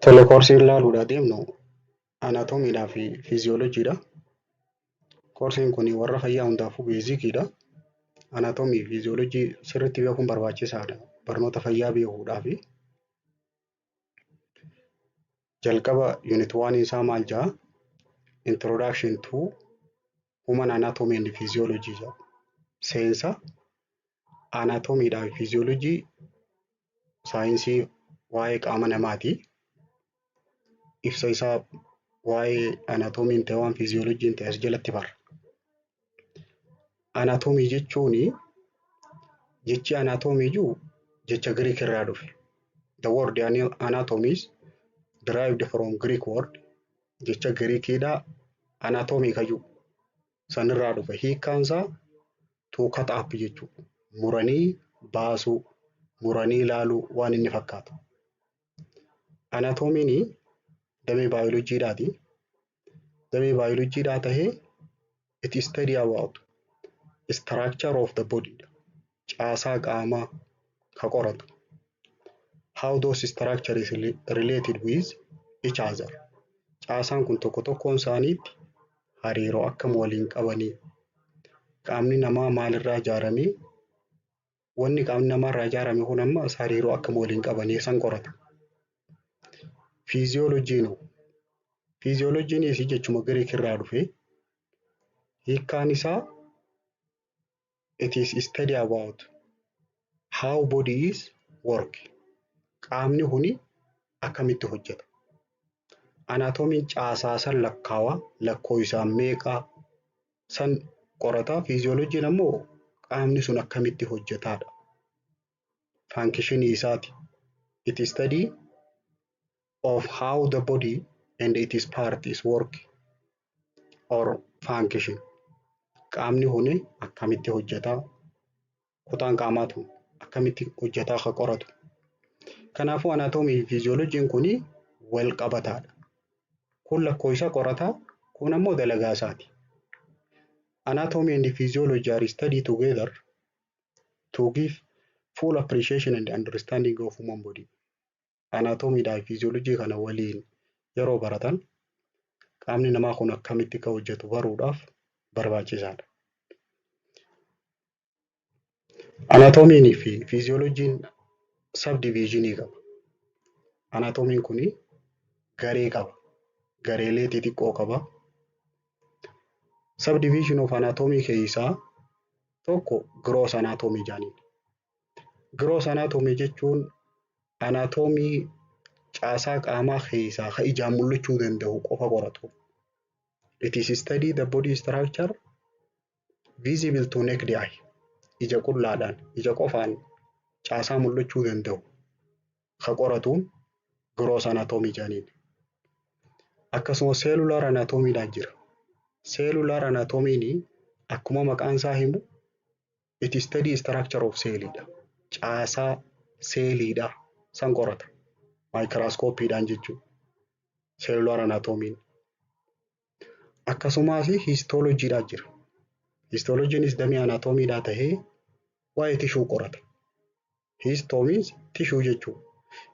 Tole, koorsiin ilaaluudhaa deemnu anaatoomiidhaa fi fiiziyooloojiidha. Koorsiin kun warra fayyaa hundaafuu basiciidha. Anaatoomii fi fiiziyooloojii sirriitti beekuun barbaachisaadha, barnoota fayyaa beekuudhaafi. Jalqaba unit one isaa maal jedhaa? "Introduction to Human Anatomy and Physiology" jedha. Seensa anaatoomiidhaa fi fiiziyooloojii, saayinsii waa'ee qaama namaati. Ibsa isaa, waa'ee anaatoomiin ta'e, waan fiiziyooloojiin ta'e as jalatti barra. Anaatoomii jechuun, jechi anaatoomii jiru jecha Giriik irraa dhufe. The word anatomy is derived from Greek word, jecha Giriikiidhaa anaatoomii kayyuu sanirraa dhufe. Hiikkaan isaa to cut up jechuudha. Muranii baasuu, muranii ilaaluu waan inni fakkaatu. Anaatoomiin damee baayoloojiidhaati. Damee baayoloojiidhaa tahee it is study about structure of the body, caasaa qaamaa ka qoratu. How those structure is related with each other. Caasaan kun tokko tokkoon isaaniitti hariiroo akkam waliin qabanii, qaamni namaa maalirraa ijaaramee, wanni qaamni namaarraa ijaarame kun ammas hariiroo akkam waliin qabanii san qorata. Fiiziyooloojiin, fiiziyooloojiinis jechuma Giriik irraa dhufe. Hiikkaan isaa it is study about how body is work. Qaamni kuni akkamitti hojjeta. Anaatoomiin caasaa san lakkaawaa, lakkoofsaan meeqaa san qorataa. Fiiziyooloojiin ammoo qaamni sun akkamitti hojjetaadha. Functionii isaati. It is study of how the body and its part is work or function. Qaamni kuni akkamitti hojjetaa, kutaan qaamaa tun akkamitti hojjetaa ka qoratu. Kanaafuu anaatoomii fi fiiziyooloojiin kuni wal qabataadha. Kun lakkoofsa qorataa, kun ammoo dalagaa isaati. Anatomy and physiology are studied together to give full appreciation and understanding of human body. Anaatoomiidhaa fi fiiziyooloojii kana waliin yeroo baratan qaamni namaa kun akkamitti akka hojjetu baruudhaaf barbaachisaadha. Anaatoomiin fi fiiziyooloojiin subdivisionii qaba. Anaatoomiin kun garee qaba. Gareelee xixiqqoo qaba. Subdivision of anatomy keessaa tokko gross anatomy jedhaniin. Gross anatomy jechuun anaatoomii caasaa qaamaa keessaa ka ijaan mul'achuu danda'u qofa qoratu. It is study the body structure visible to naked eye. Ija qullaadhaan, ija qofaan caasaa mul'achuu danda'u ka qoratuun gross anatomy jedhaniin. Akkasuma cellular anatomiidhaan jira. Cellular anatomiin akkuma maqaan isaa himu it study structure of cellidha. Caasaa seeliidha san qorata. Maayikiraaskooppiidhaan jechuudha. Cellular anatomiin. Akkasumas histooloojiidhaan jira. Histooloojiinis damee anaatoomiidhaa tahee waa'ee tissue qorata. Histo means tissue jechuudha.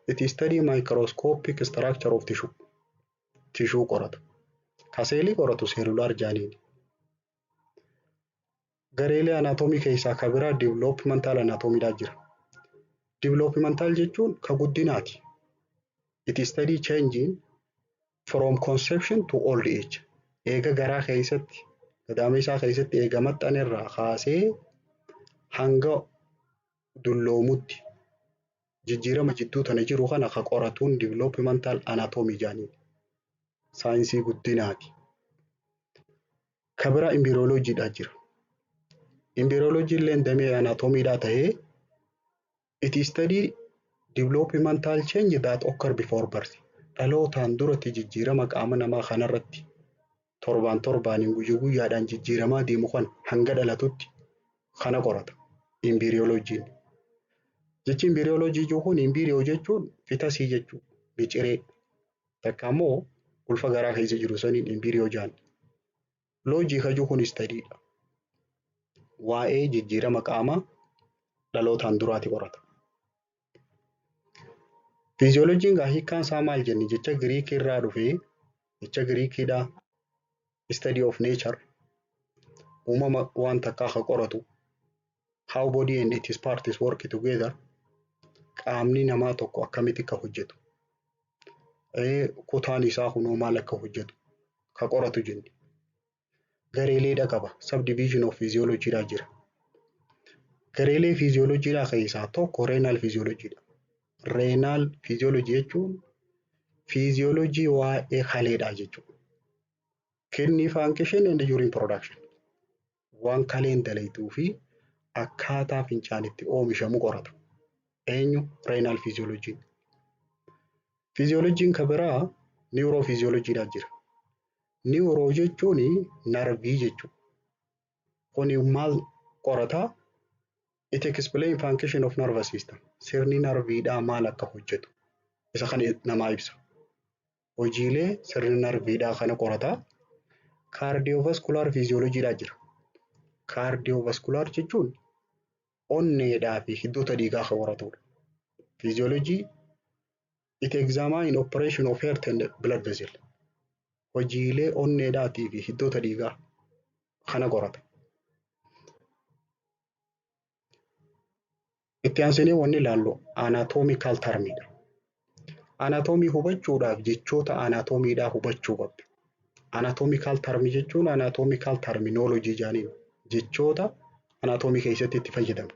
It study microscopic structure of tissue. Tissue qorata. Ka seelii qoratu cellular jedhaniin. Gareelee anaatoomii keessaa ka biraa developmental anatomiidhaan jira. Developmental jechuun ka guddinaati. It study changing from conception to old age. Eega garaa keessatti, gadaamii keessatti eega maxxane irraa kaasee hanga dulloomutti jijjiirama jidduu tana jiru kana ka qoratuun developmental anatomy jedhaniin. Saayinsii guddinaati. Ka biraa embryologyidhaa jira. Embryology illee damee anatomiidhaa tahee it study developmental change that occur before birth. Dhalootaan duratti jijjiirama qaama namaa kanarratti torbaan torbaaniin, guyyaa guyyaadhaan jijjiiramaa deemu kana hanga dhalatutti kana qorata embryology'n. Jechi embryology jiru kun, embryo jechuun fetusii jechuudha. Miciree takka ammoo ulfa garaa keessa jiru saniin embryo jedhan. Logy ka jiru kun studydha. Waa'ee jijjiirama qaamaa dhalootaan duraati qorata. Fiiziyooloojiin gaa hiikkaan isaa maal jenni? Jecha Giriikii irraa dhufee, jecha Giriikiidhaa, study of nature, uumama waan takkaa ka qoratu, how body and its parts work together, qaamni namaa tokko akkamitti akka hojjetu, kutaan isaa kunoo maal akka hojjetu ka qoratu jenni. Gareeleedha qaba. Subdivision of physiologyidha jira. Gareelee fiiziyooloojiidhaa keessaa tokko renal physiologyidha. Renal physiology jechuun fiiziyooloojii waa'ee kaleedhaa jechuudha. Kidney function and urine production. Waan kaleen dalaytuu fi akkaataa fincaan itti oomishamu qorata. Eenyu? Renal physiology. Fiiziyooloojiin kan biraa neurophysiologyidha jira. Neuro jechuun narvii jechuudha. Kuni maal qorataa? It explain function of nervous system. Sirni narviidhaa maal akka hojjetu isa kana namaa ibsa. Hojiilee sirni narviidhaa kana qorataa. Cardiovascular physiologyidha jira. Cardiovascular jechuun onneedhaa fi hiddoota dhiigaa kan qoratudha. Physiology it examine operation of heart and blood vessel. Hojiilee onneedhaatii fi hiddoota dhiigaa kana qorata. Itti aansinee wanni ilaallu anatomical termidha. Anatoomii hubachuudhaaf jechoota anatoomiidhaa hubachuu qabda. Anatomical term jechuun anatomical terminology jedhaniin jechoota anatoomii keessatti itti fayyadamnu.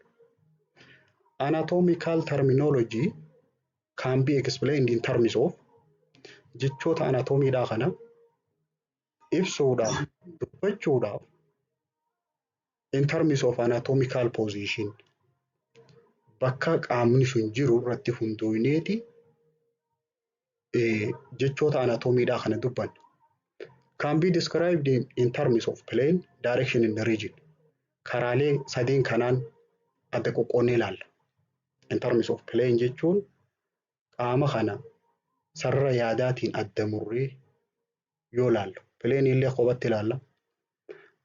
Anatomical terminology can be explained in terms of jechoota anatoomiidhaa kana ibsuudhaaf, dubbachuudhaaf, in terms of anatomical position, bakka qaamni sun jiru irratti hundoofneeti jechoota anatoomiidhaa kana dubbanna. Can be described in terms of plane, direction and region. Karaalee sadeen kanaan adda qoqqoonnee ilaalla. In terms of plane jechuun qaama kana sarara yaadaatiin adda murree yoo ilaallu. Plane illee kophatti ilaalla.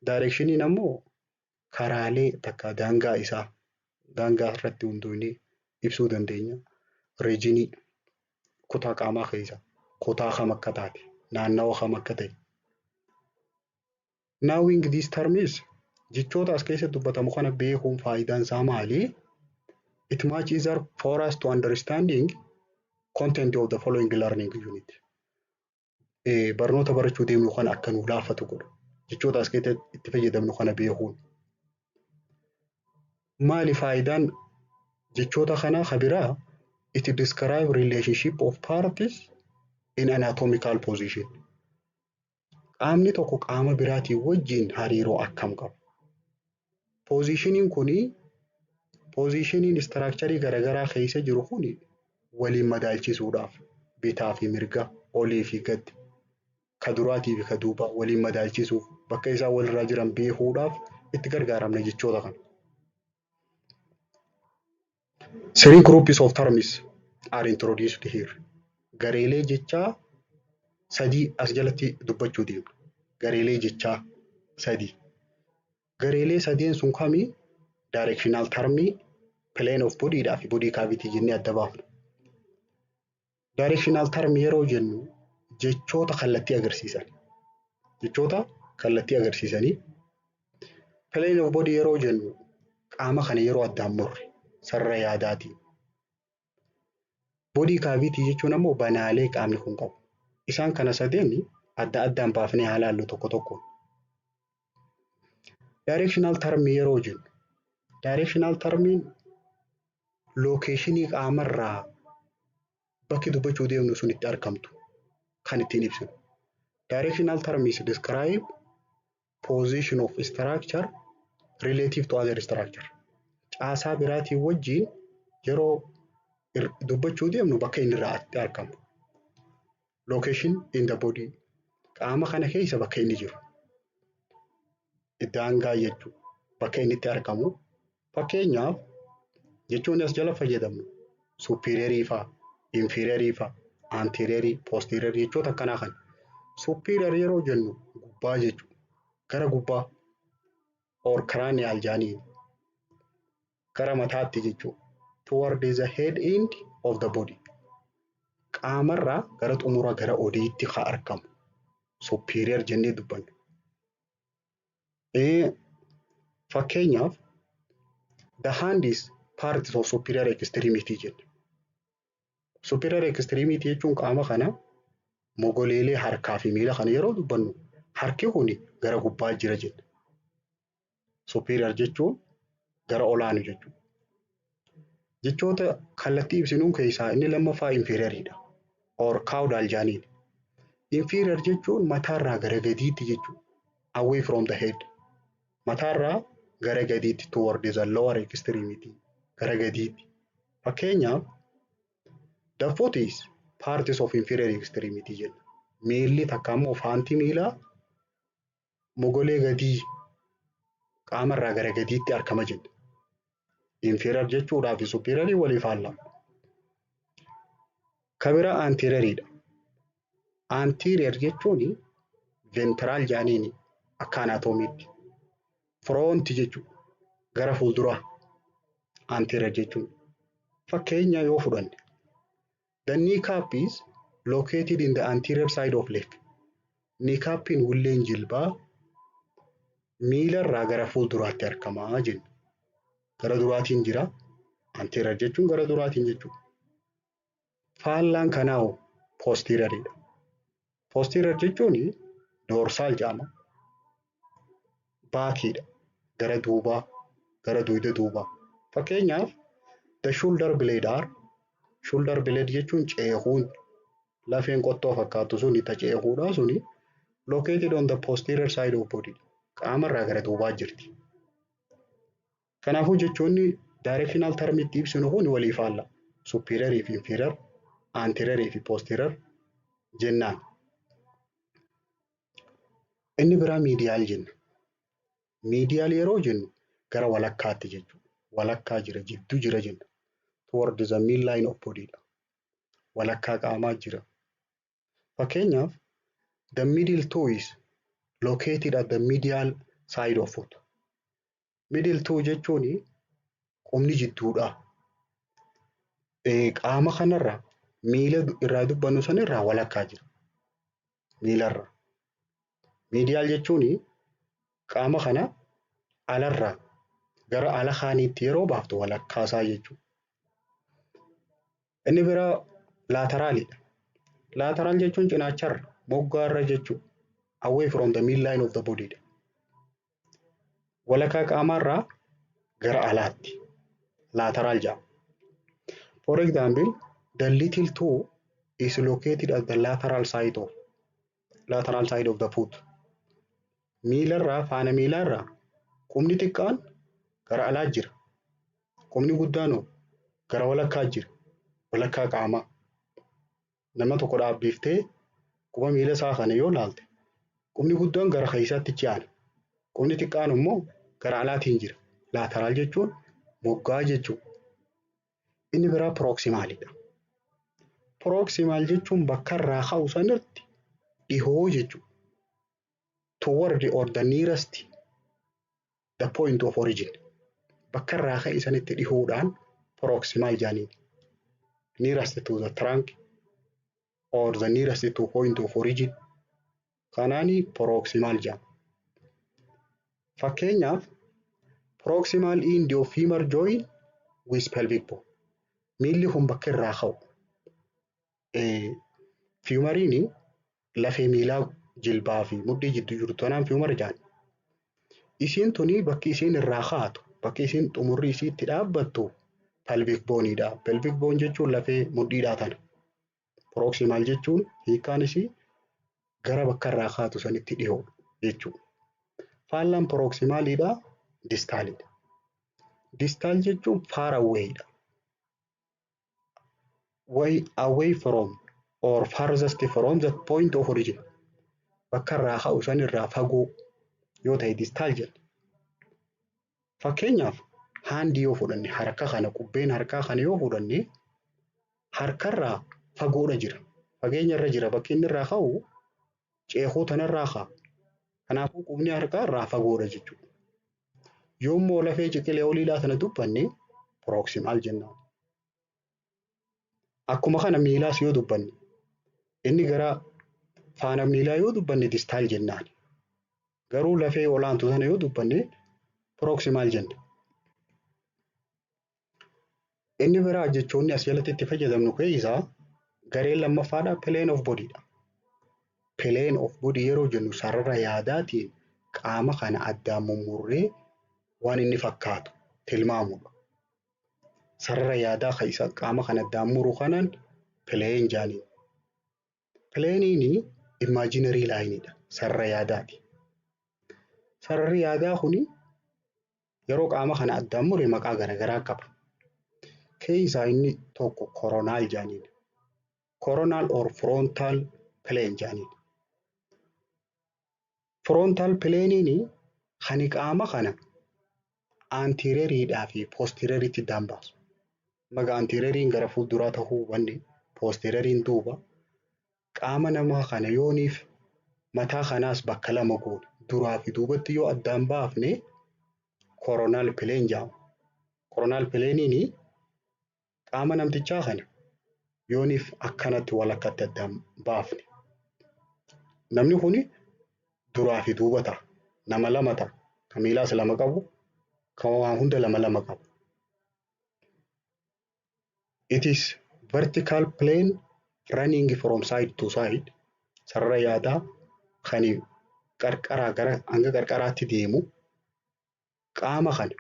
Directioniin ammoo karaalee takka daangaa isaa daangaa irratti hundoofnee ibsuu dandeenya. Regionii kutaa qaamaa keessa kutaa kam akka taate, naannawa kam akka ta'e. Knowing these terms, jechoota as keessatti dubbatamu kana beekuun faayidaan isaa maali? It much easier for us to understanding content of the following learning unit. Barnoota barachuu deemnu kana akka nu laafatu godha. Jechoota as keessatti itti fayyadamnu kana beekuun. Maali faayidaan jechoota kanaa? Ka biraa, it describe relationship of parts in anatomical position. Qaamni tokko qaama biraatiin wajjin hariiroo akkam qaba? Positioniin kuni, positioniin structurii garaagaraa keessa jiru kuni, waliin madaalchisuudhaaf, bitaa fi mirga, olii fi gadi, ka duraatii fi ka duubaa waliin madaalchisuuf, bakka isaan walirraa jiran beekuudhaaf itti gargaaramna jechoota kana. Three groups of terms are introduced here. Gareelee jechaa sadii as jalatti dubbachuu deemna. Gareelee jechaa sadii. Gareelee sadeen sun kamii? Directional termii, plane of body fi body cavity jennee adda baafna. Directional term yeroo jennu jechoota kallattii agarsiisan. Jechoota kallattii agarsiisanii. Plane of body yeroo jennu qaama kana yeroo addaan murre sarara yaadaatiin. Body cavity jechuun ammoo banaalee qaamni kun qabu. Isaan kana sadeen adda addaan baafnee haa ilaallu tokko tokkoon. Directional term yeroo jennu, directional termiin locationii qaamarraa bakki dubbachuu deemnu sun itti argamtu kan ittiin ibsinu. Directional terms describe position of structure relative to other structure. Caasaa biraatiin wajjin yeroo dubbachuu deemnu bakka inni irraa itti argamu. Location in the body. Qaama kana keessa bakka inni jiru. Daangaa jechuudha. Bakka inni itti argamu. Fakkeenyaaf jechuun as jala fayyadamnu superiorii fa'a, inferiorii fa'a, anteriorii, posteriorii, jechoota akkanaa kana. Superior yeroo jennu gubbaa jechuudha. Gara gubbaa, or cranial jaaniin, gara mataatti jechuudha. Toward the head end of the body. Qaamarraa gara xumura gara oliitti haa argamu. Superior jennee dubbanna. Fakkeenyaaf, the hand is part of superior extremity jenna. Superior extremity jechuun qaama kana mogoleelee harkaa fi miila kana yeroo dubbannu, harki kun gara gubbaa jira jenna. Superior jechuun gara olaanu jechuudha. Jechoota kallattii ibsinuun keessaa inni lammaffaa inferior or caudal jaaniin. Inferior jechuun mataarraa gara gadiitti jechuudha. Away from the head. Mataarraa gara gadiitti, toward the lower extremity, gara gadiitti. Fakkeenyaaf, the foot is part of inferior extremity jenna. Miilli takka immoo faanti miilaa mogolee gadii, qaamarraa gara gadiitti argama jenna. Inferior jechuudhaa fi superior walii faallaa. Ka biraa anterioriidha. Anterior jechuun ventral jaaniin akka anaatoomiitti. Front jechuudha. Gara fuulduraa anterior jechuun. Fakkeenya yoo fudhanne, the kneecap is located in the anterior side of leg. Kneecapiin, wulleen jilbaa, miilarraa gara fuulduraatti argamaa jenna. Gara duraatiin jira. Anterior jechuun gara duraatiin jechuudha. Faallaan kanaa hoo posterioriidha. Posterior jechuun dorsal jedhama. Backiidha. Gara duubaa, gara dugda duubaa. Fakkeenyaaf, the shoulder blade are, shoulder blade jechuun ceekuun, lafeen qottoo fakkaattu suni, ta ceekuudha suni, located on the posterior side of body. Qaamarraa gara duubaa jirti. Kanaafuu jechoonni directional term itti ibsinu kun walii faalla. Superior fi inferior, anterior fi posterior jennaan. Inni biraa medial jenna. Medial yeroo jennu gara walakkaatti jechuudha. Walakkaa jira, jidduu jira jenna. Toward the midline of body dha. Walakkaa qaamaa jira. Fakkeenyaaf, the middle toe is located at the medial side of foot. Middle toe jechuun qubni jidduudha. Qaama kanarra, miila irraa dubbannu sanirraa walakkaa jira. Miilarra. Medial jechuun qaama kana alarraa gara ala kaaniitti yeroo baaftu walakkaasaa jechuudha. Inni biraa lateralidha. Lateral jechuun cinaacharra, moggaarra jechuudha. Away from the midline of the body dha. Walakkaa qaamaarraa gara alaatti. Lateral jedhama. For example, the little toe is located at the lateral side of the foot. Miilarraa, faana miilaarraa qubni xiqqaan gara alaa jira. Qubni guddaan gara walakkaa jira. Walakkaa qaamaa. Nama tokko dhaabbiftee quba miila isaa kana yoo ilaalte, qubni guddaan gara keessaatti achi. Qubni xiqqaan immoo gara alaatiin jira. Lateral jechuun moggaa jechuudha. Inni biraa proximalidha. Proximal jechuun bakka irraa ka'u sanatti dhihoo jechuudha. Toward or the nearest the point of origin. Bakka irraa ka'e sanitti dhihoodhaan proximal jedhaniin. Nearest to the trunk or the nearest to point of origin. Kanaani proximal jedhama. Fakkeenyaaf, proximal end of femur join with pelvic bone. Miilli kun bakka irraa ka'u. Femuriin lafee miilaa jilbaa fi mudhii jidduu jirtu tanaan femur jedhama. Isiin tuni bakki isiin irraa kaatu, bakki isiin xumurri isii itti dhaabbattu pelvic boneidha. Pelvic bone jechuun lafee mudhiidhaa tana. Proximal jechuun hiikkaan isii gara bakka irraa kaatu sanitti dhihoo jechuudha. Faallaan proximaliidha distalidha. Distal jechuun far awayidha. Way away from or farthest from the point of origin. Bakka irraa ka'u san irraa fagoo yoo ta'e distal jedha. Fakkeenyaaf, handii yoo fudhanne, harka kana, qubbeen harkaa kana yoo fudhanne, harkarraa fagoodha jira. Fageenya irra jira, bakki inni irraa ka'u ceekuu tanarraa ka'a. Kanaafuu qubni harkaa irraa fagoodha jechuudha. Yoommoo lafee ciqilee oliidhaa sana dubbanne proximal jennaan. Akkuma kana miilaas yoo dubbanne, inni gara faana miilaa yoo dubbanne distal jennaan. Garuu lafee olaantu sana yoo dubbanne proximal jenna. Inni biraa jechoonni as jalatti itti fayyadamnu keessaa gareen lammaffaadha, plane of bodyidha. Plane of body yeroo jennu sarara yaadaatiin qaama kana addaan mummurree waan inni fakkaatu tilmaamudha. Sarara yaadaa kan isa qaama kana addaan muru kanaan plane jaaniin. Planeiin imaginary lineidha. Sarara yaadaati. Sararri yaadaa kuni yeroo qaama kana addaan mure maqaa garaagaraa qaba. Keessaa inni tokko coronal jaaniin. Coronal or frontal plane jaaniin. Frontal planeiin kan qaama kana anterioriidhaa fi posterioriitti addaan baasu. Maga anterioriin gara fuulduraa ta'uu hubanne, posterioriin duuba. Qaama namaa kana yooniif mataa kanaas bakka lama goone, duraa fi duubatti yoo addaan baafne, coronal plane jedhama. Coronal planeiin qaama namtichaa kana yooniif akkanatti walakkatti addaan baafne. Namni kuni duraa fi duuba ta'a. Nama lama ta'a. Kan miilaas lama qabu, kan waan hunda lama lama qabu. It is vertical plane running from side to side. Sarara yaadaa kan qarqaraa gara hanga qarqaraatti deemu, qaama kana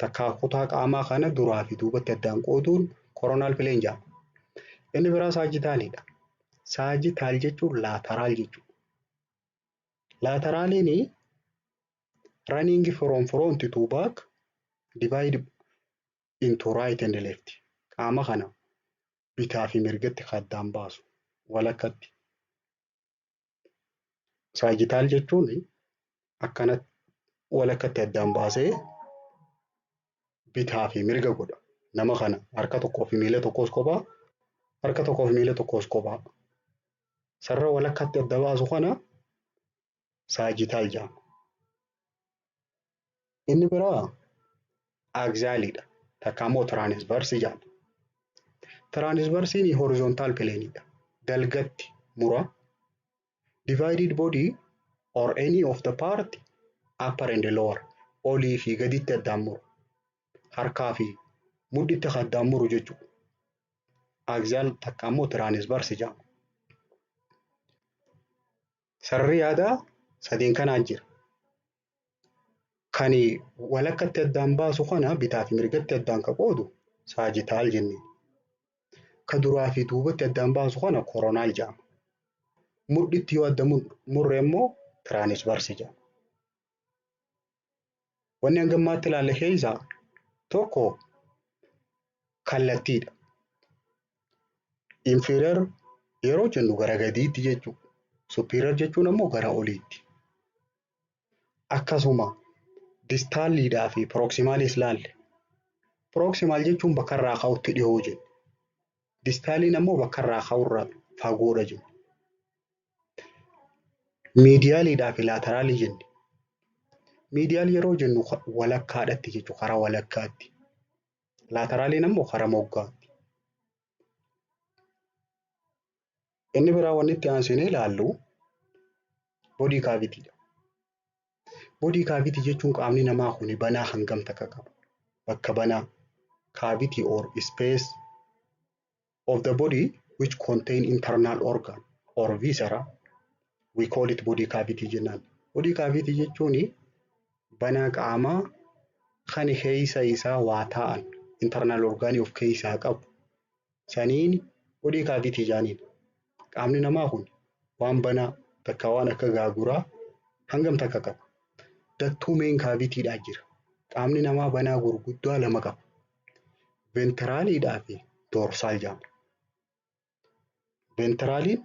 takkaa kutaa qaamaa kana duraa fi duubatti addaan qooduun coronal plane jedhama. Inni biraa sagittalidha. Sagittal jechuun lateral jechuudha. Lateraliin running from front to back, divide into right and left. Qaama kana bitaa fi mirgatti kan addaan baasu walakkatti. Sagittal jechuun akkanatti walakkatti addaan baasee bitaa fi mirga godha. Nama kana harka tokkoo fi miila tokkos kophaa, harka tokkoo fi miila tokkos kophaa. Sarara walakkatti adda baasu kana sagittal jedhama. Inni biraa axialidha. Takka immoo transverse jedhama. Transversiin horizontal planeidha. Dalgatti mura. Divided body or any of the part upper and lower. Olii fi gaditti addaan muru. Harkaa fi mudhitti addaan muru jechuudha. Axial takka immoo transverse jedhama. Sararri yaadaa sadeen kanaan jira. Kan walakkatti addaan baasu kana bitaa fi mirgatti addaan ka qoodu sagittal jenneen. Ka duraa fi duubatti addaan baasu kana coronal jedhama. Mudhitti yoo adda murre immoo transverse jedhama. Wanni hanga ammaatti ilaalle keessaa tokko kallattiidha. Inferior yeroo jennu gara gadiitti jechuudha. Superior jechuun ammoo gara oliitti. Akkasuma distaliidhaa fi proximalis ilaalle. Proximal jechuun bakka irraa ka'utti dhihoo jenna. Distaliin ammoo bakka irraa ka'urraa fagoodha jenna. Medialiidhaa fi lateralii jenne. Medial yeroo jennu walakkaadhatti jechuudha, karaa walakkaatti. Lateraliin ammoo karaa moggaatti. Inni biraa wanni itti aansinee ilaallu body cavitydha. Body cavity jechuun qaamni namaa kun banaa hangam takka qaba? Bakka banaa, cavity or space of the body which contain internal organ or viscera, we call it body cavity jennaan. Body cavity jechuun banaa qaamaa kan keessa isaa waa ta'an, internal organ of keessaa qabu saniin body cavity jedhaniin. Qaamni namaa kun waan banaa takka waan akka gaaguraa hangam takka qaba? Dattuu main cavitydhaa jira. Qaamni namaa banaa gurguddaa lama qaba. Ventraliidhaa fi dorsal jedhama. Ventraliin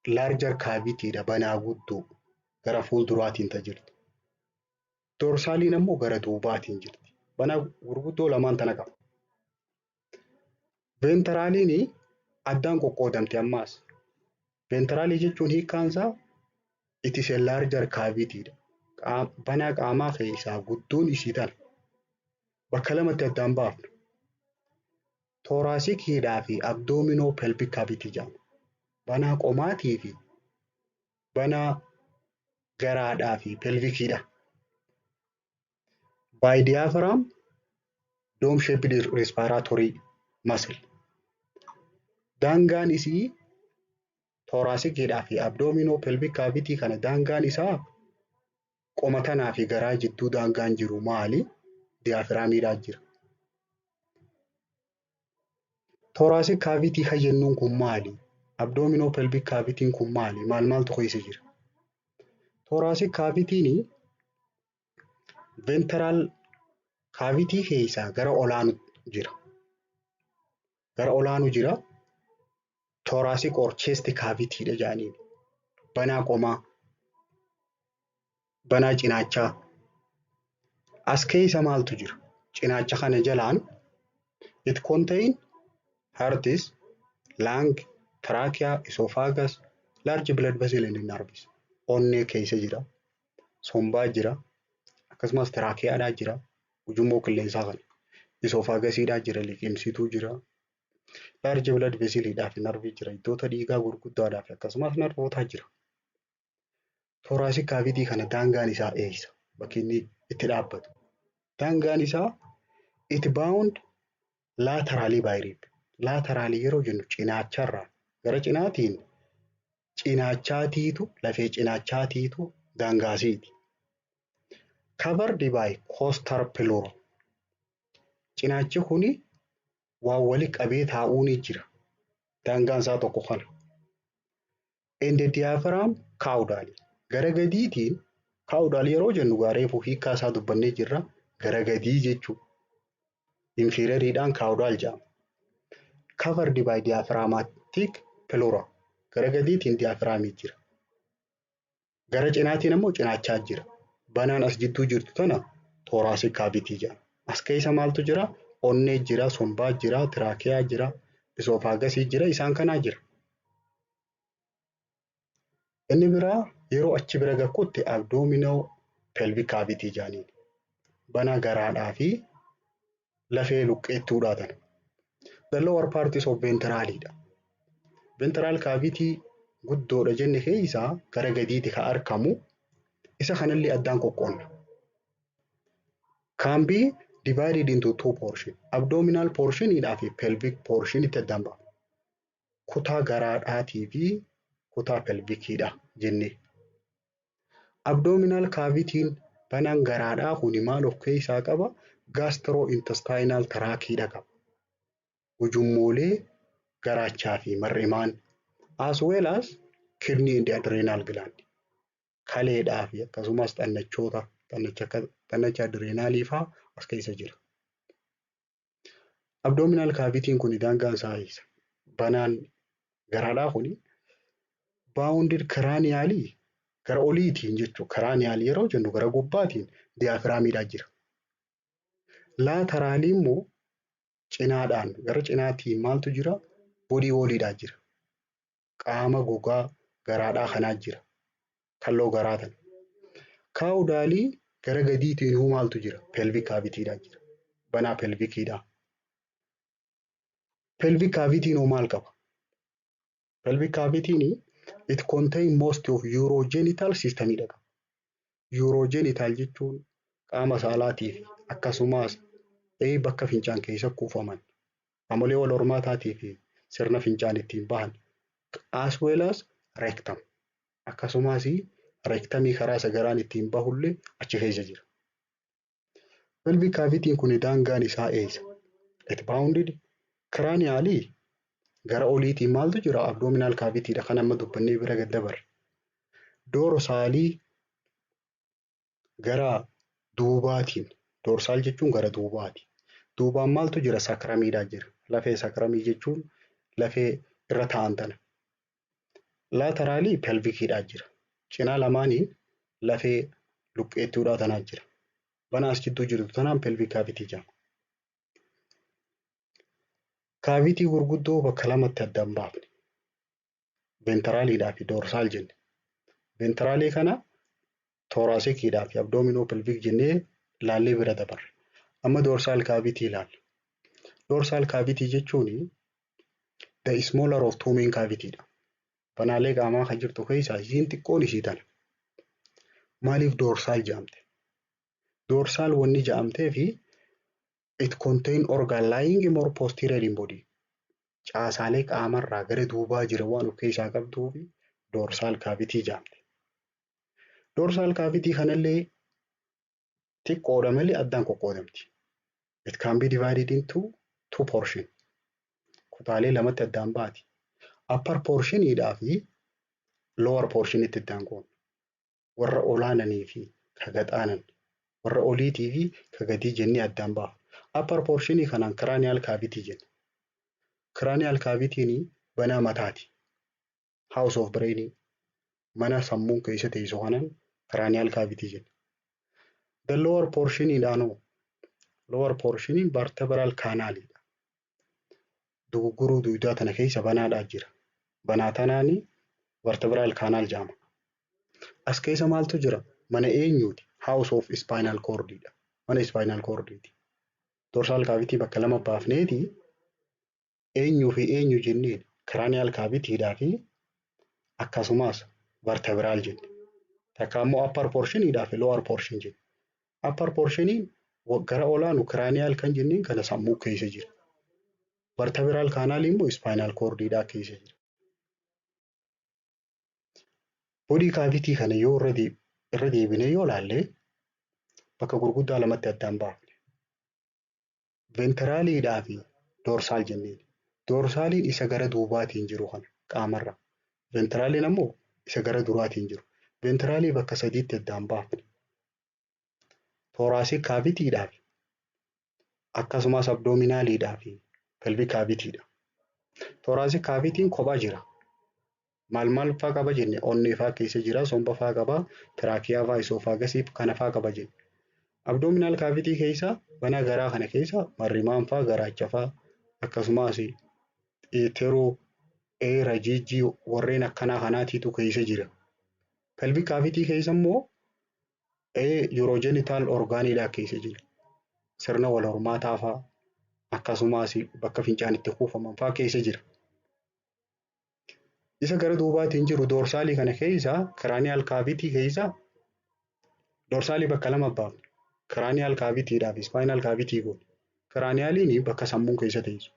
larger cavitydha, banaa guddoo gara fuulduraatiin ta jirtu. Dorsaliin ammoo gara duubaatiin jirti. Banaa gurguddoo lamaan tana qaba. Ventraliin addaan qoqqoodamti ammaas. Ventralii jechuun hiikkaan isaa it is a larger cavitydha. Banaa qaamaa keessaa guddoon isii tana. Bakka lamatti addaan baafna. Thoraciciidhaa fi abdominal pelvic cavity jedhama. Banaa qomaatii fi banaa garaadhaa fi pelviciidha. By diaphragm dome shaped respiratory muscle. Daangaan isii thoraciciidhaa fi abdominal pelvic cavity kana daangaan isaa qoma tanaa fi garaa jidduu daangaan jiru maali? Diaphragmiidhaa jira. Thoracic cavity kan jennuun kun maali? Abdominal pelvic cavity kun maali? Maal maaltu keessa jira? Thoracic cavity ventral cavity keessaa gara olaanu jira. Gara olaanu jira. Thoracic or chest cavity dha jedhaniin. Banaa qomaa, banaa cinaachaa. As keessa maaltu jira? Cinaacha kana jalaan it contain hearts, lung, trachea, esophagus, large blood vessel and nerves. Onnee keessa jira. Sombaa jira. Akkasumas tracheadhaa jira. Ujummoo qilleensaa kana. Esophagusiidhaa jira. Liqimsituu jira. Large blood vesseliidhaa fi narvii jira. Iddoota dhiigaa gurguddaadhaa fi akkasumas narvootaa jira. Thoracic cavity kana daangaan isaa eessa? Bakki inni itti dhaabbatu. Daangaan isaa it bound laterally by rib. Laterally yeroo jennu cinaacharraa gara cinaatiin cinaachaatiitu lafee cinaachaatiitu daangaasiiti. Covered by costal pleura. Cinaachi kuni waan wali qabee taa'uu ni jira. Daangaan isaa tokko kana. And the diaphragm caudal. Gara gadiitiin caudal yeroo jennu gaareefu hiikkaa isaa dubbannee jirra. Gara gadii jechuudha. Inferioriidhaan caudal jedhama. Covered by diaphragmatic pleura. Gara gadiitiin diaphragmii jira. Gara cinaatiin ammoo cinaachaa jira. Banaan as jidduu jirtu tana thoracic cavity jedhama. As keessa maaltu jira? Onnee jira, sombaa jira, trachea jira, esophagusii jira, isaan kanaa jira. Inni biraa yeroo achi bira gakkutti abdominal pelvic cavity jedhaniin. Banaa garaadhaa fi lafee luqqeettuudhaa tana. The lower part is of ventralidha. Ventral cavity guddoodha jenne keessaa gara gadiiti kan argamu. Isa kanallee addaan qoqqoonna. Can be divided into two portion. Abdominal portionidhaa fi pelvic portion itti addaan baafna. Kutaa garaadhaatii fi kutaa pelviciidha jennee. Abdominal cavityn banaan garaadhaa kuni maal of keessaa qaba? Gastrointestinal tractidha qaba. Ujummoolee garaachaa fi mar'imaan as well as kidney and adrenal gland. Kaleedhaa fi akkasumas xannachoota xannacha adrenalii fa'aa as keessa jira. Abdominal cavityn kun daangaan isaa eessa? Banaan garaadhaa kuni bounded cranially gara oliitiin jechuudha. Cranial yeroo jennu gara gubbaatiin diaphragmiidhaa jira. Laterally immoo cinaadhaan gara cinaatiin maaltu jira? Body walliidhaa jira. Qaama gogaa garaadhaa kanaa jira. Kalloo garaa tana. Caudally gara gadiitiin hoo maaltu jira? Pelvic cavitydhaa jira. Banaa pelviciidhaa. Pelvic cavityn hoo maal qaba? Pelvic cavityn it contain most of urogenital systemidha qaba. Urogenital jechuun qaama saalaatii fi akkasumas bakka fincaan keessa kuufaman qaamolee wal hormaataatii fi sirna fincaan ittiin bahan as well as rectum akkasumas rectumii karaa sagaraan ittiin bahullee achi keessa jira. Pelvic cavityn kun daangaan isaa eessa? It bounded cranially gara oliitiin maaltu jira? Abdominal cavitydha kan amma dubbannee bira gad dabarre. Dorsalii gara duubaatiin dorsal jechuun gara duubaati. Duubaan maaltu jira? Sacrumiidhaa jira. Lafee sacrumii jechuun lafee irra taa'an tana. Laterally pelviciidhaa jira. Cinaa lamaaniin lafee luqqeettuudhaa tanaa jira. Bana as jidduu jirtu tanaan pelvic cavity jedhama. Cavity gurguddoo bakka lamatti addaan baafne. Ventraliidhaa fi dorsal jenne. Ventralii kana thoraciciidhaa fi abdominopelvic jennee laallee bira dabarre. Amma dorsal cavity ilaalla. Dorsal cavity jechuun the smaller of two main cavity dha. Banaalee qaamaa kan jirtu keessaa isiin xiqqoon isii tana. Maaliif dorsal jedhamte? Dorsal wanni jedhamtee fi it contain organ lying more posterior in body. Caasaalee qaamarraa gara duubaa jira waan of keessaa qabduuf dorsal cavity jedhamte. Dorsal cavity kanallee xiqqoodha malee addaan qoqqoodamti. It can be divided into two portion. Kutaalee lamatti addaan baati. Upper portioniidhaa fi lower portionitti addaan qoodna. Warra olaananii fi ka gaxaanan, warra oliitii fi ka gadii jennee addaan baafna. Upper portionii kanaan cranial cavity jenna. Cranial cavity'n banaa mataati. House of brain, mana sammuun keessa teessu kanaan cranial cavity jenna. The lower portioniidhaanoo, lower portioniin vertebral canalidha. Dugugguruu dugdaa tana keessa banaadhaa jira. Banaa tanaani vertebral canal jedhama. As keessa maaltu jira? Mana eenyuuti? House of spinal cordidha. Mana spinal cordiiti. Dorsal cavity bakka lama baafneeti eenyuu fi eenyu jenneen cranial cavityidhaa fi akkasumas vertebral jenne. Takka immoo upper portioniidhaa fi lower portion jenne. Upper portioniin gara olaanu cranial kan jenneen kana sammuu keessa jira. Vertebral canal immoo spinal cordiidhaa keessa jira. Body cavity kana yoo irra deebinee yoo ilaalle, bakka gurguddaa lamatti addaan baafne. Ventraliidhaa fi dorsal jenneen. Dorsaliin isa gara duubaatiin jiru kana qaamarra. Ventraliin ammoo isa gara duraatiin jiru. Ventralii bakka sadiitti addaan baafne. Thoracic cavityidhaa fi akkasumas abdominaliidhaa fi pelvic cavityidha. Thoracic cavityn kophaa jira. Maal maal faa qaba jenne? Onnee faa keessa jira, somba faa qaba, trachea faa, esophagusii kana faa qaba jenne. Abdominal cavity keessa, mana garaa kana keessa, marrimaan faa, garaacha faa, akkasumas tiruu, eera, jijjii warreen akkanaa kanaatiitu keessa jira. Pelvic cavity keessa immoo urogenital organiidhaa keessa jira. Sirna wal hormaataa faa, akkasumas bakka fincaan itti kuufaman faa keessa jira. Isa gara duubaatiin jiru dorsalii kana keessa, cranial cavity keessa, dorsalii bakka lama baafne. Cranial cavityidhaa fi spinal cavity goone. Cranialiin bakka sammuun keessa teessu.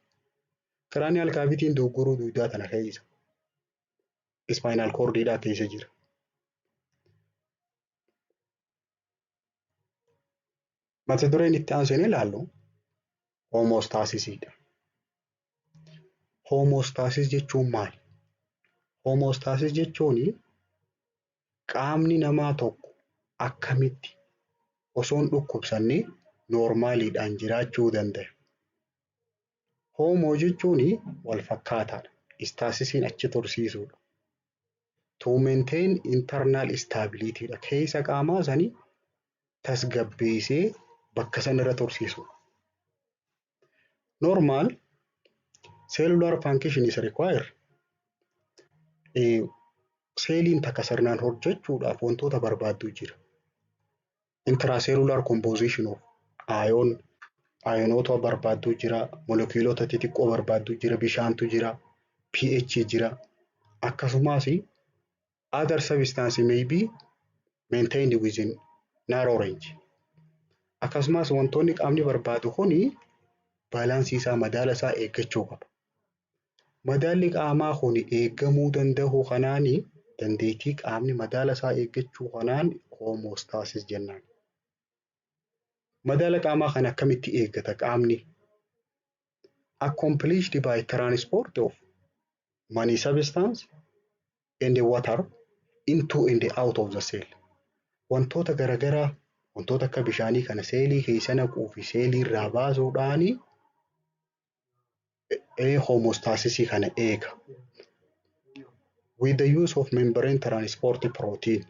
Cranial cavityn dogoggoruu dugdaa tana keessa. Spinal cordiidhaa keessa jira. Mata dureen itti aansine ilaallu homeostasisiidha. Homeostasis jechuun maali? Homeostasis jechuun qaamni namaa tokko akkamitti osoo hin dhukkubsanne normaliidhaan jiraachuu danda'a. Homo jechuun wal fakkaataadha. Stasisiin achi tursiisuudha. To maintain internal stability dha. Keessa qaamaa sanii tasgabbeessee bakka sanarra tursiisudha. Normal cellular function is required. Seeliin takka sirnaan hojjechuudhaaf wantoota barbaaddu jira. Intracellular composition of ion, ionoota barbaaddu jira, molekiilota xixiqqoo barbaaddu jira, bishaantu jira, pH jira. Akkasumas other substance may be maintained within narrow range. Akkasumas wantoonni qaamni barbaadu kuni balancii isaa, madaala isaa eeggachuu qaba. Madaalli qaamaa kun eeggamuu danda'u kanaani, dandeettii qaamni madaala isaa eeggachuu kanaan homeostasis jennaan. Madaala qaamaa kana akkamitti eeggata qaamni? Accomplished by transport of many substance and water into and out of the cell. Wantoota garaagaraa, wantoota akka bishaanii kana seelii keessa naquu fi seelii irraa baasuudhaani homeostasisii kana eega. With the use of membrane transport protein.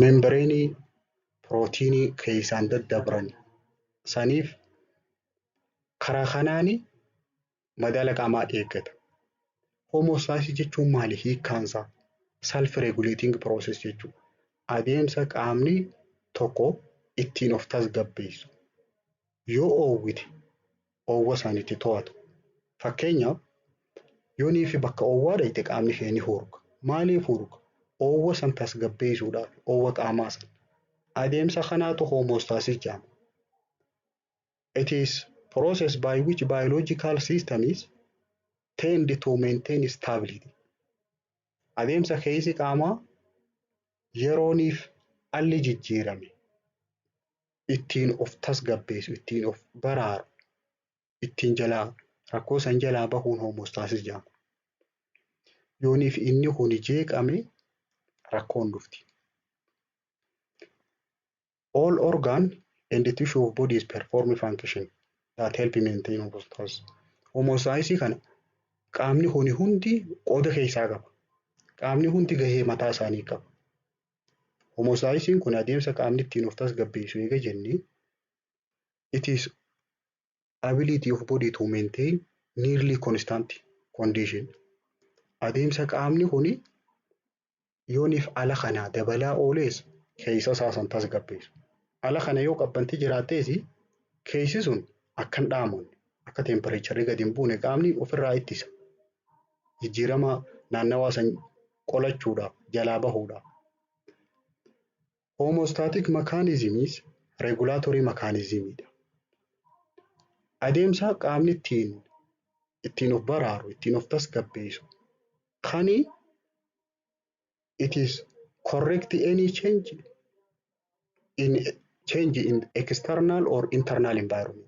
Membrane proteinii keessaan daddabran saniif karaa kanaani madaala qaamaa eeggata. Homeostasis jechuun maali hiikkaansaa? Self regulating process jechuudha. Adeemsa qaamni tokko ittiin of tasgabbeessu. Yoo oowwite oowwa san itti to'atu. Fakkeenyaaf yoonii fi bakka oowwaa dhaqxe qaamni ishee ni hurka. Maaliif hurka? Oowwa san tasgabbeessuudhaaf, oowwa qaamaa san. Adeemsa kanaatu homeostasis jedhama. It is process by which biological system is tend to maintain stability. Adeemsa keessi qaamaa yerooniif alli jijjiirame ittiin of tasgabbeessu, ittiin of baraaru, ittiin jalaa rakkoo san jalaa bahuun homeostasis jedhama. Yooniif inni kun jeeqame rakkoon dhufti. All organ and the tissue of body is perform function that help maintain homeostasis. Homeostasis kana qaamni kun hundi qooda keessaa qaba. Qaamni hundi gahee mataa isaanii qaba. Homeostasisiin kun adeemsa qaamni ittiin of tasgabbeessu eega jennee, it is ability of body to maintain nearly constant condition. Adeemsa qaamni kuni yooniif ala kanaa dabalaa oolees keessa isaa san tasgabbeessu. Ala kana yoo qabbanti jiraattees keessi sun akka hin dhaamonne, akka temperatureri gadi hin buune qaamni ofirraa ittisa. Jijjiirama naannawaa san qolachuudhaaf, jalaa bahuudhaaf. Homeostatic mechanism is regulatory mechanismidha. Adeemsa qaamni ittiin of baraaru, ittiin of tasgabbeessu kani it is correct any change in external or internal environment.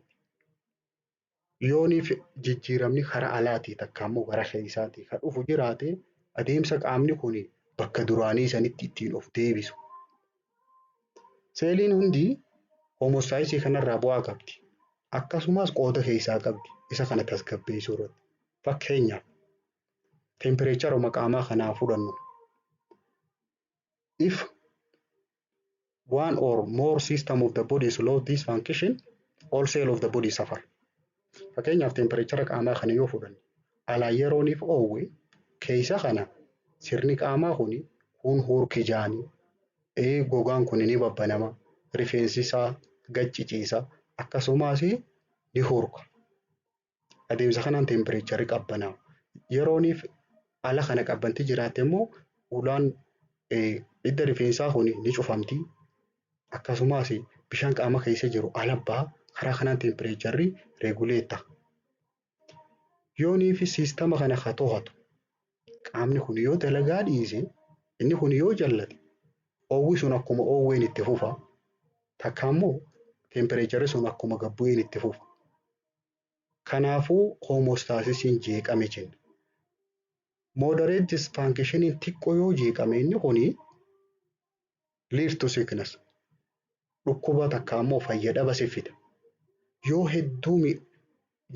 Yooniif jijjiiramni karaa alaatii takka immoo gara keessaatii kan dhufu jiraate, adeemsa qaamni kun bakka duraanii sanitti ittiin of deebisu. Seeliin hundi homeostasisii kanarraa bu'aa qabdi. Akkasumas qooda keessaa qabdi isa kana tasgabbeessuu irratti. Fakkeenyaaf temperatureuma qaamaa kanaa fudhannu. If one or more system of the body is lost this function, all cell of the body suffer. Fakkeenyaaf temperature qaamaa kana yoo fudhanne, alaa yerooniif oowwe keessa kana sirni qaamaa kuni kun hurki jaanii, gogaan kun ni babbanama, rifeensi isaa gad ciciisa, akkasumas ni hurka. Adeemsa kanaan temperatureri qabbanaa'a. Yerooniif ala kana qabbanti jiraatte immoo ulaan hidda rifeensaa kun ni cufamti. Akkasumas bishaan qaama keessa jiru ala baha. Karaa kanaan temperatureri regulate ta'a. Yooniif systema kana ka to'atu qaamni kun yoo dalagaa dhiise, inni kun yoo jallate, oowwi sun akkuma oowween itti fufa. Takka immoo temperatureri sun akkuma gad bu'een itti fufa. Kanaafuu homeostasisiin jeeqame jenna. Moderate dysfunctioniin xiqqoo yoo jeeqame inni kuni lead to sickness. Dhukkuba takka immoo fayyadhaba si fida. Yoo hedduu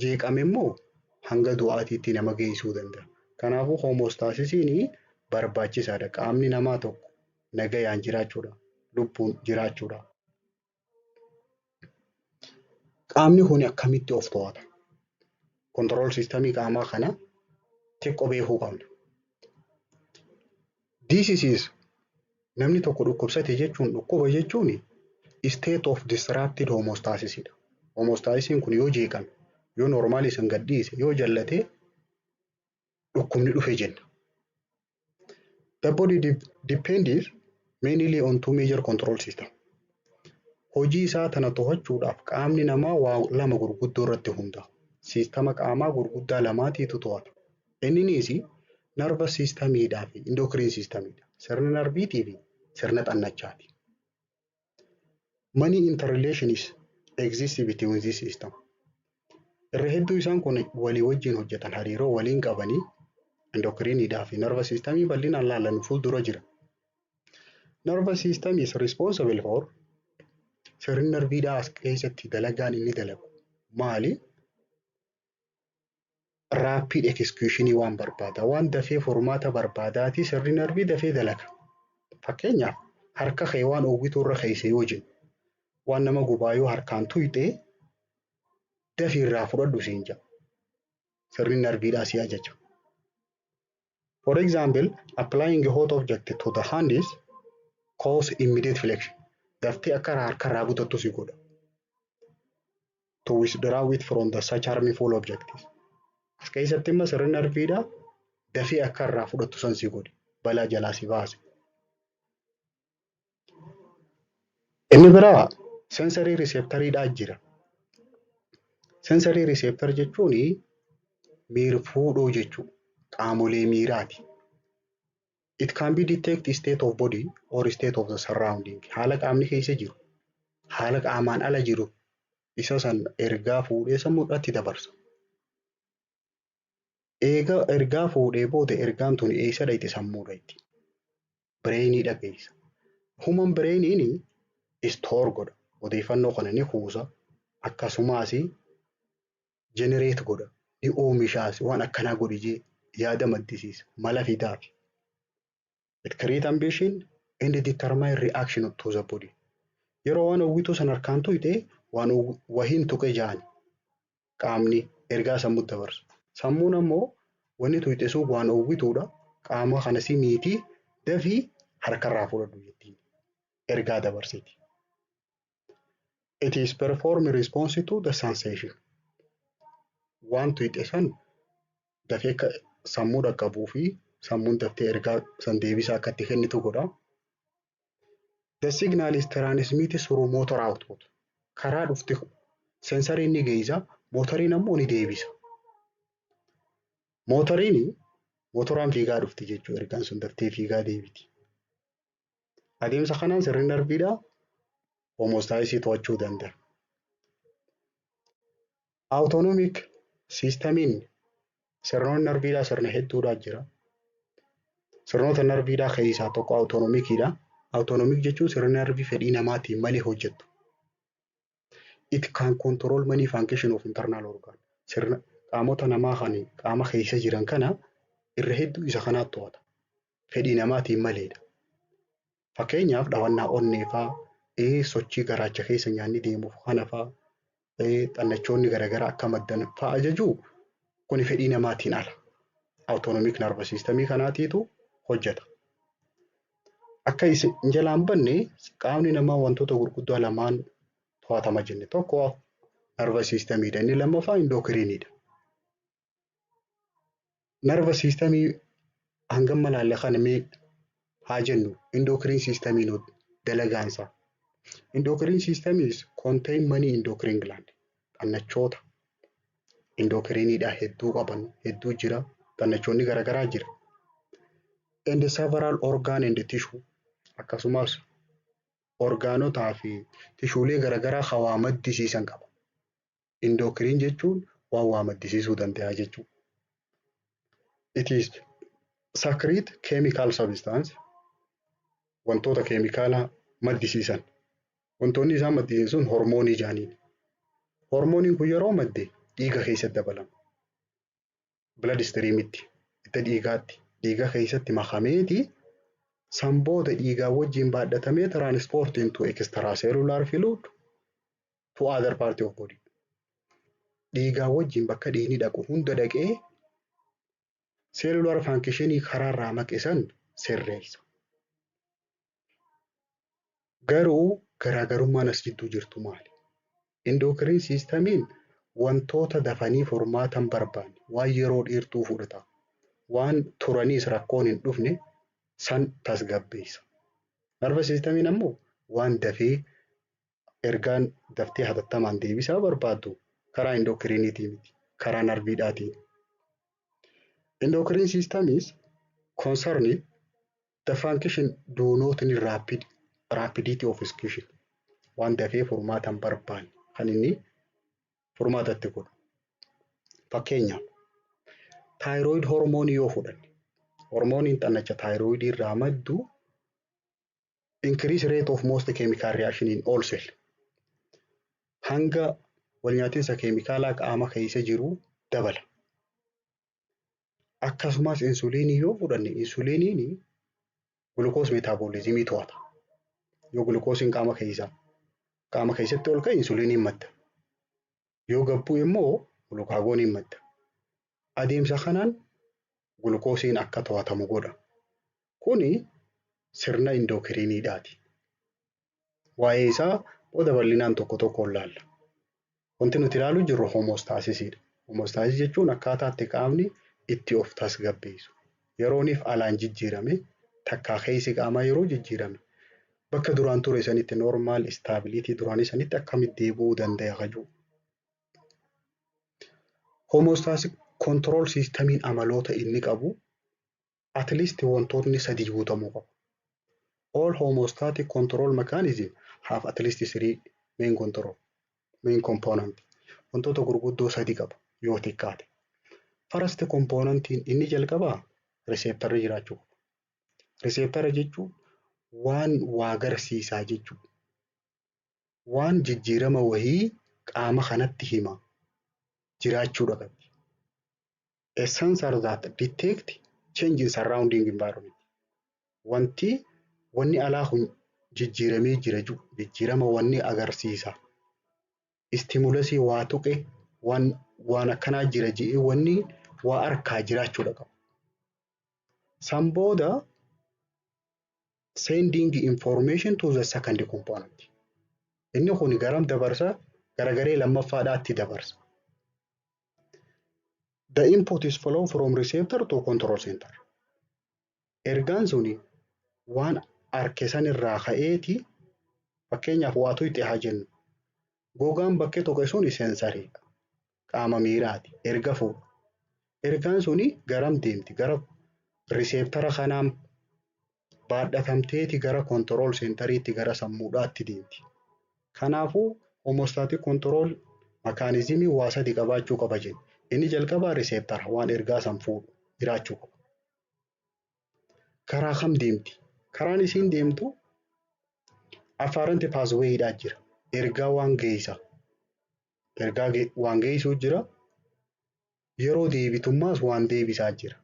jeeqame immoo hanga du'aatiitti nama geessuu danda'a. Kanaafuu homeostasisiin barbaachisaadha. Qaamni namaa tokko nagayaan jiraachuudhaaf, lubbuun jiraachuudhaaf. Qaamni kun akkamitti of to'ata? Control systemii qaamaa kana xiqqoo beekuu qabna. Diseases, namni tokko dhukkubsate jechuun, dhukkuba jechuun state of disrupted homeostasis dha. Homeostasisiin kun yoo jeeqame, yoo normalii san gad dhiise, yoo jallate dhukkubni dhufe jenna. The body depends mainly on two major control system. Hojii isaa tana to'achuudhaaf qaamni namaa waa lama gurguddoo irratti hundaa'a. Systema qaamaa gurguddaa lamaatiitu to'ata. Inninis nervous systemiidhaa fi endocrine systemiidha. Sirna narviitii fi sirna xannachaati. Many interrelations exist between this system. Irra hedduu isaan kun walii wajjin hojjetan, hariiroo waliin qabanii endocrineidhaa fi nervous systemii bal'inaan laallan fuuldura jira. Nervous system is responsible for, sirni narviidhaa as keessatti dalagaan inni dalagu maali? Rapid execution waan barbaada. Waan dafee furmaata barbaadaati sirni narvii dafee dalaga. Fakkeenyaaf harka kee waan oowwituu irra keessa yoo jennu, waan nama gubaa yoo harkaan tuyxee, dafii irraa fudhadhu siin jedha. Sirni narviidhaa si ajaja. For example, applying a hot object to the hand is cause immediate flexion. Daftee akka harkarraa butattu si godha. To withdraw it from the such harmful objects. As keessatti immoo sirni narviidhaa dafee akka irraa fudhattu san si godhe, balaa jalaa si baase. Inni biraa sensory receptoriidhaa jira. Sensory receptor jechuun miirfuudhoo jechuudha. Qaamolee miiraati. It can be detect state of body or state of the surrounding. Haala qaamni keessa jiru, haala qaamaan ala jiru isa san ergaa fuudhee sammuudhaatti dabarsa. Eega ergaa fuudhee booda ergaan tun eessa dhaqxi? Sammuu dhaqxi. Brainii dhageessa. Human brainiin store godha. Odeeffannoo kana ni kuusa. Akkasumas generate godha. Ni oomishaas, waan akkanaa godhi jee yaada maddisiisa. Mala fidaafi. It create ambition and determine reaction to the body. Yeroo waan hawwituu san harkaan tuyxe, waan wahiin tuqe jaani qaamni ergaa sammuutti dabarsa. Sammuun ammoo wanni tuyxe sun waan hawwituudha. Qaama kana si miitii, dafii harkarraa fudhadhu jettiin. Ergaa dabarsiti. It is perform response to the sensation. Waan tuyxe san dafee akka sammuu dhaqqabuu fi sammuun daftee ergaa san deebisaa akka itti kennitu godha. The signal is transmitted through motor output. Karaa dhufte sensoriin ni geessa, motoriin ammoo ni deebisa. Motoriin motoraan fiigaa dhufti jechuudha, ergaan sun daftee fiigaa deebiti. Adeemsa kanaan sirni narviidhaa homeostasisii to'achuu danda'a. Autonomic systemiin sirnoonni narviidhaa sirna hedduudhaa jira. Sirnoota narviidhaa keessaa tokko autonomiciidha. Autonomic jechuun sirna narvii fedhii namaatiin malee hojjettu. It can control many function of internal organ. Sirna qaamota namaa kan qaama keessa jiran kana irra hedduu isa kanaatu to'ata. Fedhii namaatiin maleedha. Fakkeenyaaf dhawannaa onnee fa'aa, sochii garaacha keessa nyaanni deemuuf kana fa'aa, xannachoonni garaagaraa akka maddan fa'aa ajaju, kuni fedhii namaatiin ala. Autonomic nervous systemii kanaatiitu hojjeta. Akka isin jalaan banne, qaamni namaa wantoota gurguddoo lamaan to'atama jenne. Tokko nervous systemiidha. Inni lammaffaa endocriniidha. Nervous systemii hangam malaalle kana mee haa jennu, endocrine systemiin dalagaansaa. Endocrine system is contain many endocrine gland. Xannachoota endocriniidhaa hedduu qaban hedduu jira. Xannachoonni garaagaraa jira. And several organ and tissue, akkasumas orgaanotaa fi tishuulee garaagaraa hawaa maddisiisan qaba. Endocrine jechuun waan waa maddisiisuu danda'a jechuudha. It is secrete chemical substance, wantoota keemikaalaa maddisiisan. Wantoonni isaan maddisiisan sun hormoonii jedhaniin. Hormooniin kun yeroo madde dhiiga keessatti dabalama. Blood streamitti, hidda dhiigaatti, dhiiga keessatti makameeti san booda dhiigaa wajjin baadhatamee transport into extracellular fluid to other part of body. Dhiigaa wajjin bakka dhiigni dhaqu hunda dhaqee cellular functionii karaarraa maqe san sirreessa. Garuu garaagarummaan as jidduu jirtu maali? Endocrine systemiin wantoota dafanii furmaata hin barbaanne, waan yeroo dheertuu fudhata, waan turaniis rakkoon hin dhufne san tasgabbeessa. Nervous systemiin ammoo waan dafee ergaan daftee hatattamaan deebisaa barbaaddu karaa endocriniitii miti, karaa narviidhaatiin. Endocrine system is concerned the function do not need rapidity of execution. Waan dafee furmaata hin barbaanne kan inni furmaata itti godhu. Fakkeenyaaf thyroid hormoonii yoo fudhanne, hormooniin xannacha thyroidii irraa maddu increase rate of most chemical reaction in all cell. Hanga walnyaatinsa keemikaalaa qaama keessa jiru dabala. Akkasumas insuliinii yoo fudhanne, insuliiniin glucose metabolismii to'ata. Yoo gulukoosiin qaama keessatti ol ka'e, insuliiniin madda. Yoo gad bu'e immoo glucagoniin madda. Adeemsa kanaan gulukoosiin akka to'atamu godha. Kuni sirna endocriniidhaati. Waa'ee isaa booda bal'inaan tokko tokkoon laalla. Wanti nuti ilaaluu jirru homeostasisiidha. Homeostasis jechuun akkaataa itti qaamni itti of tasgabbeessu. Yerooniif alaan jijjiirame, takkaa keessi qaamaa yeroo jijjiirame, bakka duraan ture sanitti, normal stability duraanii sanitti akkamitti deebi'uu danda'a kajuu. Homeostasis control systemiin amaloota inni qabu at least wantootni sadii guutamuu qabu. All homeostatic control mechanism have at least three main component. Wantoota gurguddoo sadi qaba yoo xiqqaate. First componentiin inni jalqabaa receptorri jiraachuu qaba. Receptora jechuun waan waa agarsiisaa jechuudha. Waan jijjiirama wayii qaama kanatti hima jiraachuudha qabdi. A sensor that detect change in surrounding environment. Wanti wanni alaa kun jijjiiramee jira jijjiirama wanni agarsiisa. Stimulusii waa tuqe, waan akkanaa jira jedhee wanni waa harkaa jiraachuudha qaba. San booda sending information to the second component. Inni kun garam dabarsa? Gara garee lammaffaadhaatti dabarsa. The input is flow from receptor to control center. Ergaan suni waan harke sanirraa ka'eeti, fakkeenyaaf waa tuqxe haa jennu. Gogaan bakkee tuqe suni sensoriidha. Qaama miiraati. Erga fuudha. Ergaan suni garam deemti? Gara receptora kanaan baadhatamteeti gara control centeriitti, gara sammuudhaatti deemti. Kanaafuu homeostatic control mechanismii waa sadi qabaachuu qaba jenna. Inni jalqabaa receptora, waan ergaa san fuudhu jiraachuu qaba. Karaa kam deemti? Karaan isiin deemtu afferent pathwayidhaa jira. Ergaa waan geessa. Ergaa waan geessuu jira. Yeroo deebitummaas waan deebisaa jira.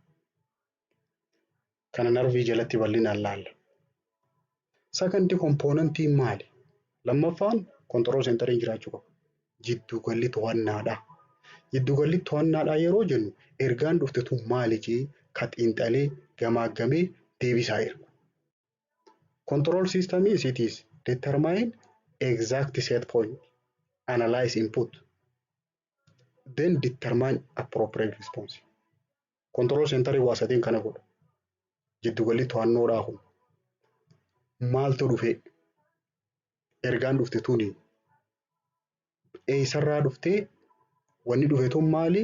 Kana narvii jalatti bal'inaan laalla. Second componentiin maali? Lammaffaan control centeriin jiraachuu qaba. Jidduugalli to'annaadha. Jidduugalli to'annaadha yeroo jennu, ergaan dhufte tun maali jee ka xiinxalee gamaaggamee deebisaa ergu. Control system is it is determine exact set point, analyze input, then determine appropriate response. Control center waa sadeen kana godha. Jidduugalli to'annoodhaa kun maaltu dhufe? Ergaan dhufte tuni eessarraa dhuftee? Wanni dhufe tun maali?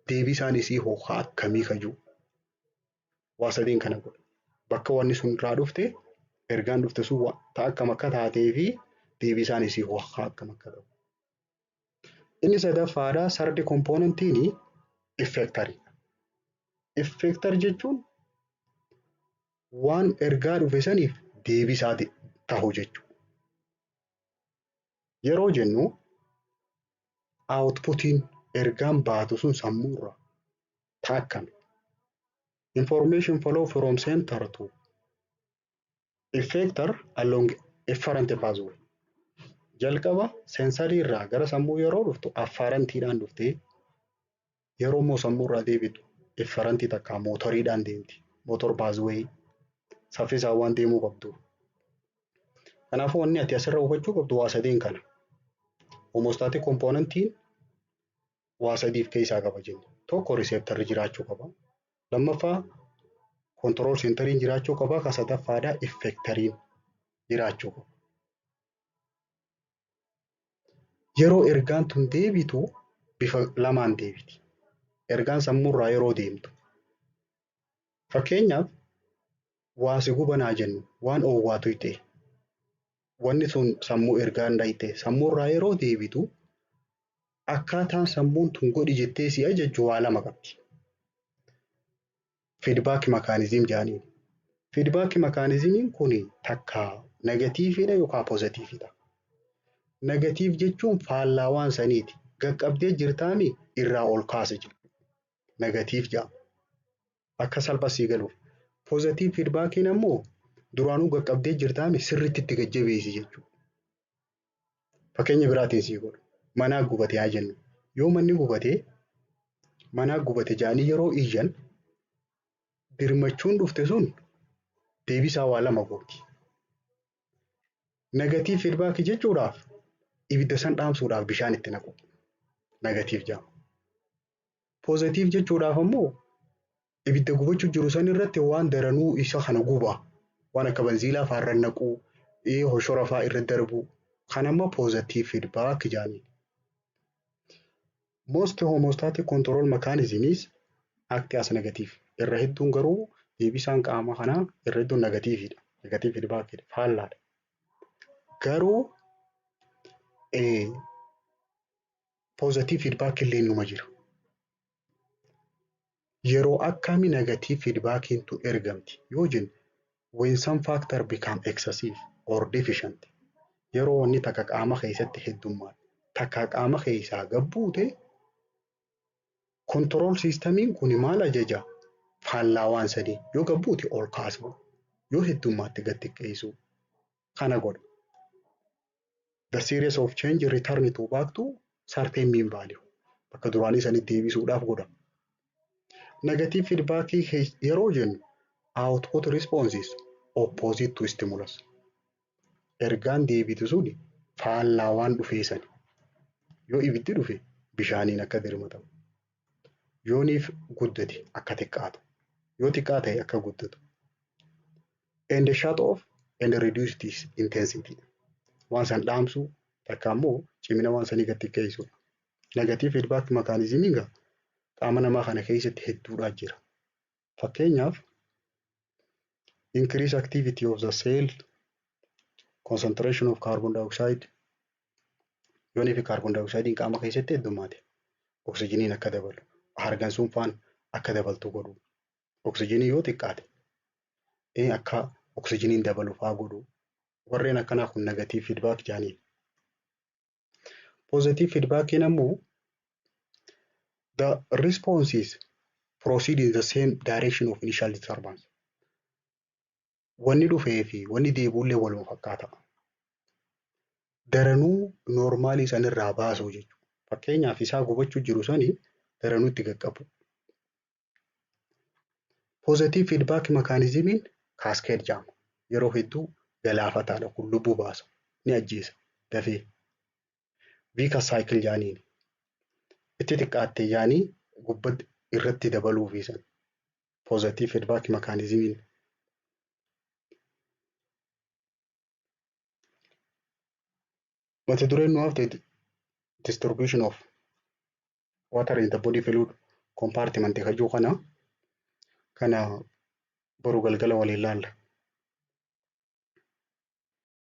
Deebisaan isii hoo akkamii kajuu? Waa sadeen kana godha. Bakka wanni sun irraa dhufte, ergaan dhufte sun ta akkam akka taatee fi deebisaan isii hoo akkam akka ta'u. Inni sadaffaadha, third componentiin, effectorii. Effector jechuun waan ergaa dhufe saniif deebisaa tahu jechuudha. Yeroo jennu, outputiin ergaan baatu sun sammuurraa ta akkami? Information flow from center to effector along efferent pathway. Jalqaba sensorii irraa gara sammuu yeroo dhuftu afferentiidhaan dhuftee, yeroo immoo sammuu irraa deebitu efferentii takka motoriidhaan deemti. Motor pathway saffisaan waan deemuu qabdu. Kanaafuu wanni ati asirra hubachuu qabdu waa sadeen kana. Homeostatic componentiin waa sadiif keessaa qaba jenna. Tokko, receptorri jiraachuu qaba. Lammaffaa, control centeriin jiraachuu qaba. Ka sadaffaadhaa, effectoriin jiraachuu qaba. Yeroo ergaan tun deebitu bifa lamaan deebiti. Ergaan sammuurraa yeroo deemtu. Fakkeenyaaf, waa si gubanaa jennu, waan oowwaatu ta'e, wanni sun sammuu ergaan dhayite, sammuurraa yeroo deebitu akkaataan sammuun tun godhi jettee si ajajju waa lama qabdi. Feedback mechanism jedhaniin. Feedback mechanismiin kun takka negativeiidha yookaan positiveiidha. Negative jechuun faallaa waan saniiti. Qaqqabdee jirtaami, irraa ol kaase jechuudha. Negative jedhama. Akka salphaa sii galuuf. Positive feedbackiin ammoo duraanuu qaqqabdee jirtaami, sirriitti itti gajjabeessi jechuudha. Fakkeenya biraatiin sii godhu. Manaa gubate haa jennu. Yoo manni gubatee, manaa gubate jedhanii yeroo iyyan, dirmachuun dhufte sun deebisaa waa lama gooti. Negative feedbackii jechuudhaaf ibidda san dhaamsuudhaaf bishaan itti naqu. Negative jedhama. Positive jechuudhaaf ammoo ibidda gubachuu jiru san irratti waan daranuu isa kana guba. Waan akka benziilaa fa'aa irra naquu, hoshora fa'aa irra darbuu. Kan amma positive feedback jedhaniin. Most homeostatic control mechanism is act as negative. Irra hedduun garuu deebisaan qaama kanaa irra hedduun negatiividha. Negative feedbackidha. Faallaadha. Garuu positive feedback illee numa jira. Yeroo akkamii negative feedbackiin tun ergamti yoo jennu, when some factor become excessive or deficient, yeroo wanni takka qaama keessatti heddummaate, takka qaama keessaa gabbuute, control systemiin kun maal ajaja? Faallaa waan sadii, yoo gabbuute ol kaasuu, yoo heddummaatti gad xiqqeessuu kana godha. The series of change return to back to certain mean value, bakka duraanii sanitti deebisuudhaaf godha. Negative feedback yeroo jennu, output response is opposite to stimulus. Ergaan deebitu suni faallaa waan dhufee sani. Yoo ibiddi dhufe bishaaniin akka dirmatamu. Yooniif guddate akka xiqqaatu. Yoo xiqqaa ta'e akka guddatu. And shut off and reduce this intensity. Waan san dhaamsuu takka ammoo cimina waan sanii gad xiqqeessuudha. Negative feedback mechanismiin egaa qaama namaa kana keessatti hedduudhaa jira. Fakkeenyaaf, increase activity of the cell, concentration of carbon dioxide, yoonii fi carbon dioxide qaama keessatti heddummaate oksijiniin akka dabalu, hargansuun faan akka dabaltu godhu. Oksijinii yoo xiqqaate akka oksijiniin dabalu faa godhu. Warreen akkanaa kun negative feedback jedhaniin. Positive feedbackiin ammoo the responses proceed in the same direction of initial disturbance. Wanni dhufee fi wanni deebi'ullee waluma fakkaata. Daranuu noormaalii sanirraa baasuu jechuudha. Fakkeenyaaf, isaa gubachuu jiru sani daranuu itti qaqqabu. Positive feedback mechanismiin cascade jedhama. Yeroo hedduu galaafataadha kun, lubbuu baasa. Ni ajjeesa dafee. Vicious cycle jedhaniin. Itti xiqqaatte jedhanii gubbatti irratti dabaluufi san. Positive feedback mechanismiin. Mata dureen nu hafte distribution of water in the body fluid compartment kajuu kana boru galgala waliin laalla.